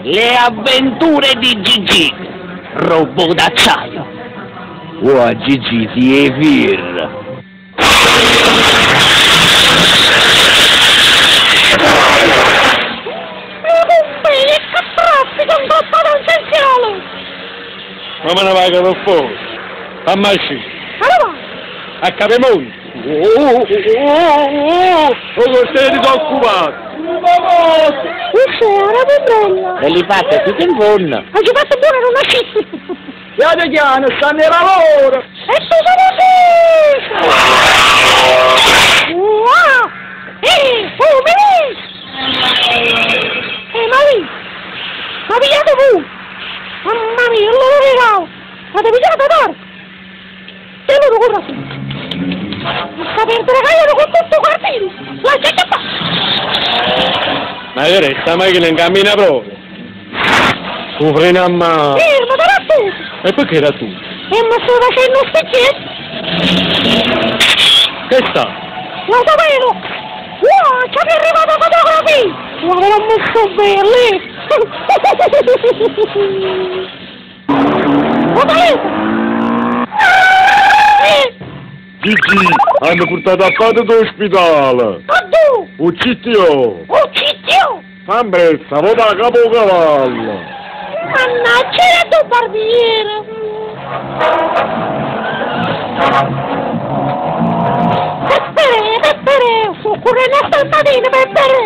Le avventure di Gigì, robot d'acciaio. Uà Gigì si 'e fierro. E che traffico 'ncoppa 'a tangenziale! Ma me ne vaco pe fora. Famme ascì. Arò vai? A Capemonte. Oh, oh, oh, oh, 'o corteo disoccupato. Uscì, era bella. E li fatte si te 'nfonno. Aggio fatto buono a nun ascì. Piano chiano, stanno 'e lavoro! E tu sono sì! Uà! Eh, oh, vedi? Eh, ma lì! Ma pigliate voi! Mamma mia, allora regalo! Ma ti pigliate tardi? Te lo dico così! Ma sta perdere che io con tutto quartiere! La gente fa! Ma che è, sta macchina non cammina proprio. Tu freno a mano. Fermo, te la tu! E perché era tu? E mi sto facendo un specchietto! Che sta? Lo sapevo! Wow, ci è arrivata la fotografia! Ma ve l'ho messo belli! Guardate! Gigi, hanno portato a padre d'ospedale. Ma tu! Un CTO. Un CTO! Ambrezza, vota a capo cavallo. Mannaggia, era tu barbiere! Peppere, peppere, sto correndo stamattina, peppere!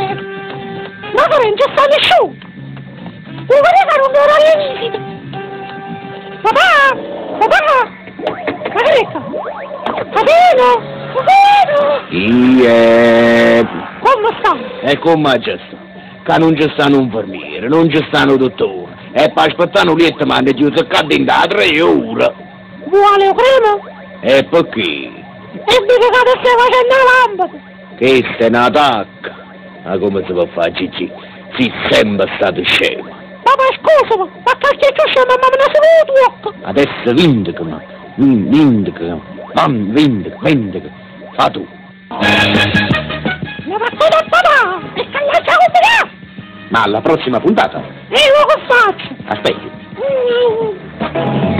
Ma che non c'è sta nessuno! Vorrei fare un orario di visita! Papà! Papà! Ma che è? Papino! Papino! Ie. Come sta? E come c'è sta? Che non ci stanno un infermiere, non ci stanno un dottore. E per aspettare un letto mi hanno chiuso qua dentro a tre ore. Vuole crema? E perché? E dico che ti stai facendo la lampada! Questa è una tacca. Ma come si può fare, Gigi? Sei sempre stato scemo. Papà, scusami, ma che c'è scemo, ma me ne sono tocca! Adesso vindicami. Vindicami. Vam, vindica, vindica. Fa tu. Mi ha fatto da papà! E che lascia con me! Ma alla prossima puntata. E io che faccio? Aspetti. Mm.